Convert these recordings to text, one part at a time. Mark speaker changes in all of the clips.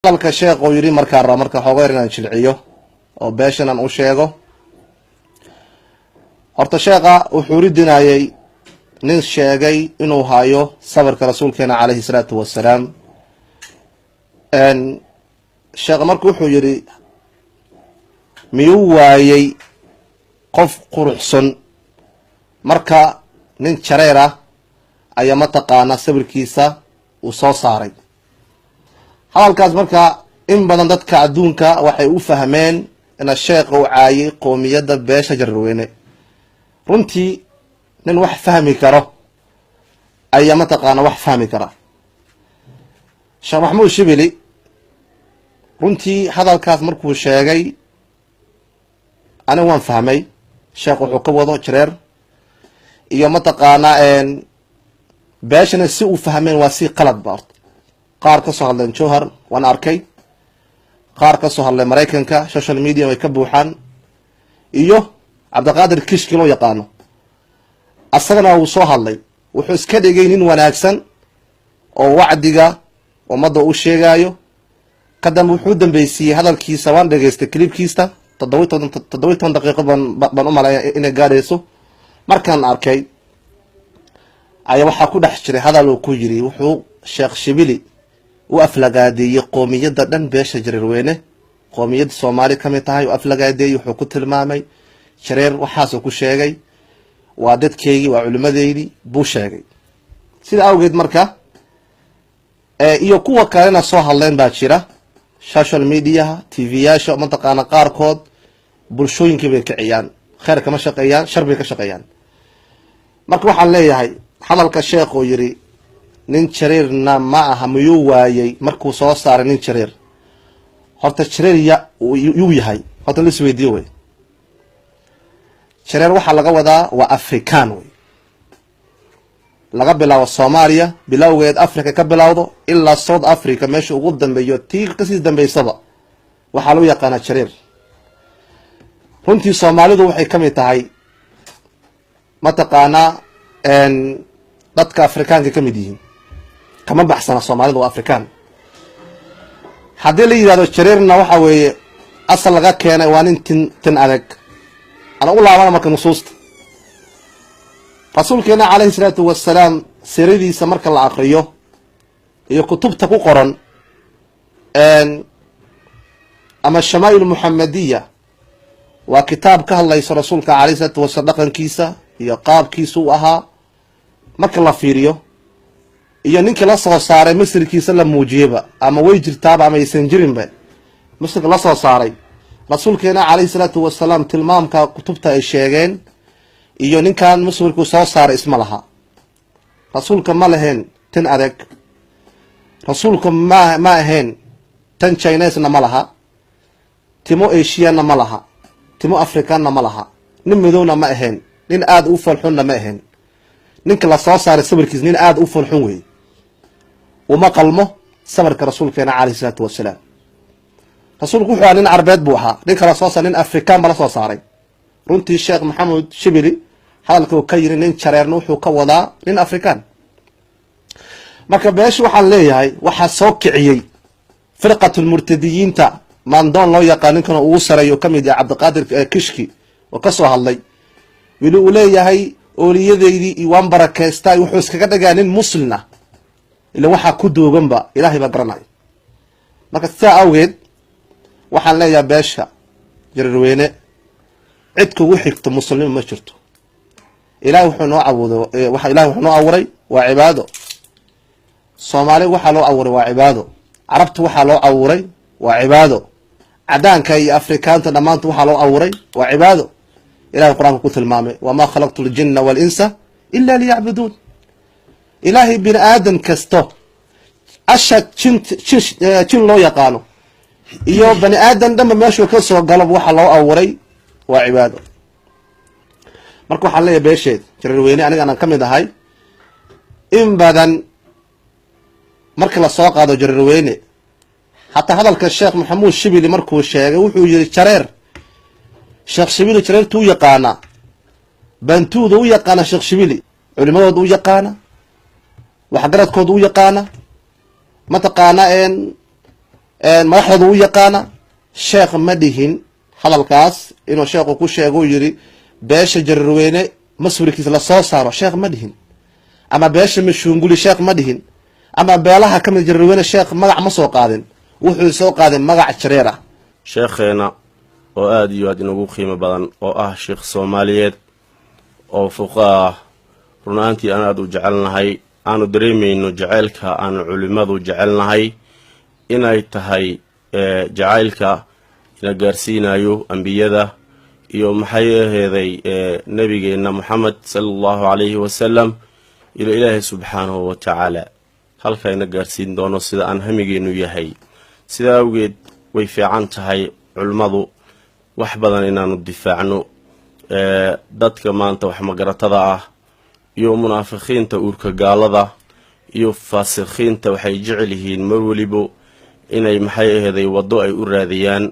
Speaker 1: Hadalka sheekh uu yidhi markaan raba marka xooga yar inaan jilciyo oo beeshan aan u sheego. Horta sheekha wuxuu ridinayay nin sheegay inuu hayo sawirka rasuulkeena calayhi salaatu wasalaam. Sheekh marka wuxuu yidhi, miyuu waayey qof quruxsan? Marka nin jareer ah ayaa mataqaanaa sawirkiisa uu soo saaray hadalkaas. Marka in badan dadka adduunka waxay u fahmeen ina sheekha uu caayay qoomiyadda beesha Jararweyne. Runtii nin wax fahmi karo ayaa mataqaana wax fahmi kara. Sheekh Maxamuud Shibili runtii hadalkaas markuu sheegay, aniga waan fahmay sheekh wuxuu ka wado jareer iyo mataqaanaa beeshana. Si uu fahmeen waa si qalad ba. Horta qaar ka soo hadleen Jowhar waan arkay, qaar ka soo hadlay Maraykanka, social media way ka buuxaan, iyo Cabdiqaadir Kishki loo yaqaano, asagana wuu soo hadlay. Wuxuu iska dhigay nin wanaagsan oo wacdiga ummadda u sheegayo. Ka dambe wuxuu dambeysiiyey hadalkiisa, waan dhegaystay clipkiisa, 17 daqiiqo baan u malaya inay gaadhayso. Markaan arkay ayaa waxaa ku dhex jiray hadal uu ku yiri, wuxuu Sheekh Shibili u aflagaadeeyey qoomiyadda dhan, beesha Jareerweyne, qoomiyadda Soomaali ka mid tahay u aflagaadeeyey. Wuxuu ku tilmaamay jareer, waxaasuu ku sheegay, waa dadkeygii, waa culimadeydii buu sheegay. Sida awgeed marka iyo kuwa kalena soo hadleen baa jira, social mediaha, TV-yaasha mataqaana qaarkood bulshooyinkii bay kiciyaan, kheer kama shaqeeyaan, shar bay ka shaqeeyaan. Marka waxaan leeyahay, hadalka sheekh uu yiri nin jareerna ma aha, miyuu waayey markuu soo saaray nin jareer? Horta jareer ya yuu yahay? Horta la isweydiiyo wey. Jareer waxaa laga wadaa waa African wey, laga bilaabo Soomaaliya bilowgeed, Africa ka bilowdo ilaa South Africa meesha ugu dambeeyo, tii kasii dambeysaba waxaa loo yaqaanaa jareer. Runtii Soomaalidu waxay ka mid tahay mataqaanaa dadka Afrikaanka ka mid yihiin, kama baxsana. Soomaalidu waa Afrikaan. Haddii la yidhahdo jareerna, waxa weeye asal laga keenay waa nin tin adag. Ana u laabana marka nusuusta rasuulkeena calayhi salaatu wasalaam, siradiisa marka la akriyo iyo kutubta ku qoran ama Shamaa'il Muxamadiya, waa kitaab ka hadlayso rasuulka calayhi salaatu wasalaam, dhaqankiisa iyo qaabkiisa u ahaa marka la fiiriyo, iyo ninkii la soo saaray masirkiisa la muujiyeyba, ama way jirtaaba ama aysan jirinba, masirka la soo saaray rasuulkeena calayhi salaatu wasalaam, tilmaamka kutubta ay sheegeen iyo ninkan muswirku soo saaray isma laha. Rasuulka ma lahayn tin adag, rasuulka ma ahayn tan Chinesena ma laha, timo Asianna ma laha, timo Africanna ma laha, nin midowna ma ahayn, nin aada u falxunna ma ahayn. Ninka la soo saaray sawirkiis nin aada u falxun wey, uma qalmo sawirka rasuulkeena calayhi salaatu wasalaam. Rasuulku wuxuu ahaa nin Carbeed buu ahaa, ninka la soo saaray nin Afrikaan ba la soo saaray. Runtii Sheekh Maxamed Shibili hadalka uu ka yiri nin jareerna, wuxuu ka wadaa nin Afrikaan. Marka beesha waxaan leeyahay, waxaa soo kiciyey firqatulmurtadiyiinta maandoon loo yaqaan, ninkan ugu sareeyo ka mid yahay Cabdiqaadir Kishki oo ka soo hadlay, weli uu leeyahay ooliyadeydii iyo waan barakeystaa. Wuxuu iskaga dhigaa nin muslina, ila waxaa ku duuganba Ilaahay baa garanaya. Marka sidaa awgeed waxaan leeyahay, beesha Jareerweyne cid kugu xigto muslimnimo ma jirto. Ilahay wuxuu noo awooday, waxa Ilahay wuxuu noo abuuray waa cibaado. Soomaali waxaa loo abuuray waa cibaado, Carabta waxaa loo abuuray waa cibaado, cadaanka iyo Afrikaanta dhammaanta waxaa loo abuuray waa cibaado. Ilahay Qur-aanka ku tilmaamay: "Wamaa khalaqtu ljina walinsa ila liyacbuduun." Ilaahay bini aadam kasto, asha jin loo yaqaano iyo bani aadam dhanba, meeshuu ka soo galo waxaa loo abuuray waa cibaado. Marka waxaan leeyahay beesheed Jareerweyne, aniga anaan ka mid ahay, in badan marka lasoo qaado Jareerweyne, hataa hadalka Sheekh Maxamuud Shibili markuu sheegay, wuxuu yihi jareer, Sheekh Shibili jareertu u yaqaanaa, bantuuda u yaqaana, Sheekh Shibili culimadooda u yaqaana, waxgaradkooda u yaqaana, mataqaana. Madaxdooda u yaqaana. Sheekh ma dhihin hadalkaas inuu sheekhu ku sheego uu yidhi beesha Jareerweyne masawirkiisa lasoo saaro. Sheekh ma dhihin. Ama beesha Mashuunguli sheekh ma dhihin, ama beelaha ka mid Jareerweyne sheekh magac ma soo qaadin. Wuxuu soo qaaday magac Jareer ah.
Speaker 2: Sheekheena oo aada iyo aada inagu qiimo badan, oo ah sheekh Soomaaliyeed oo fuqa ah, run ahaantii aan aada u jecelnahay, aanu dareemayno jaceylka aanu culimmadu jecelnahay inay tahay jacaylka ina gaarsiinayo ambiyada iyo maxay aheeday nebigeenna Moxamed sala Allahu calayhi wasalam ilo Ilaahay subxaanahu wa tacaala halka ina gaarsiin doono sida aan hamigeenu yahay. Sidaa awgeed way fiican tahay culimmadu wax badan inaanu difaacno. Dadka maanta wax magaratada ah iyo munaafiqiinta, uurka gaalada iyo faasikiinta waxay jecel yihiin mar welibo inay maxay aheeday waddo ay u raadiyaan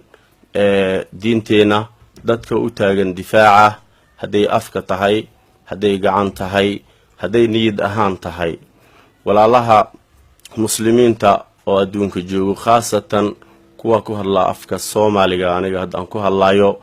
Speaker 2: diinteenna. Dadka u taagan difaaca, hadday afka tahay, hadday gacan tahay, hadday niyad ahaan tahay, walaalaha Muslimiinta oo adduunka joogo, khaasatan kuwa ku hadlaa afka Soomaaliga, aniga haddaan ku hadlaayo,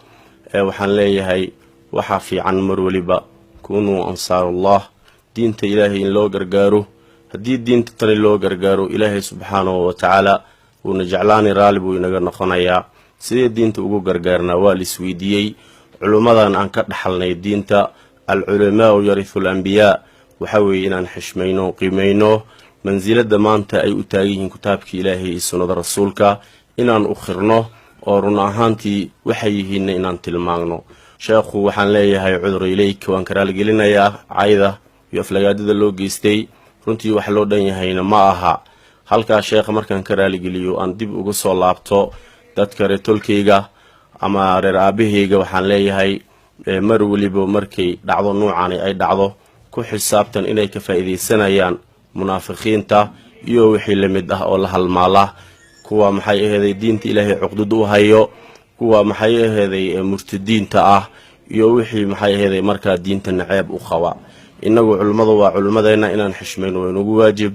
Speaker 2: waxaan leeyahay waxaa fiican mar weliba kunuu ansaarullah, diinta Ilaahay in loo gargaaro. Haddii diinta tani loo gargaaro, Ilaahay subxaanahu wa tacaala wuuna jeclaani, raalli buu inaga noqonayaa. Sidee diinta ugu gargaarnaa waa la isweydiiyey. Culummadan aan ka dhaxalnay diinta, alculamaau yarithu alambiyaa, waxaa weeye inaan xishmayno, qiimayno mansilada maanta ay u taagan yihiin kitaabka Ilaahay iyo sunnada Rasuulka, inaan u khirno oo run ahaantii waxay yihiinna inaan tilmaagno. Sheekhu waxaan leeyahay cudur ileyk, waan ka raaligelinayaa cayda iyo aflagaadada loo geystay. Runtii wax loo dhan yahayna ma aha. Halkaa sheekha markaan ka raaligeliyo, aan dib uga soo laabto dadka reer tolkayga ama reer aabahayga, waxaan leeyahay mar weliba markay dhacdo nuucani ay dhacdo, ku xisaabtan inay ka faa'iidaysanayaan munaafiqiinta iyo wixii la mid ah oo la halmaala, kuwa maxay aheeday diinta Ilaahay cuqdad u hayo, kuwa maxay aheeday murtadiinta ah iyo wixii maxay aheeday markaa diinta naceeb u qaba. Innagu culimmadu waa culimmadeenna, inaan xishmayno waa inagu waajib.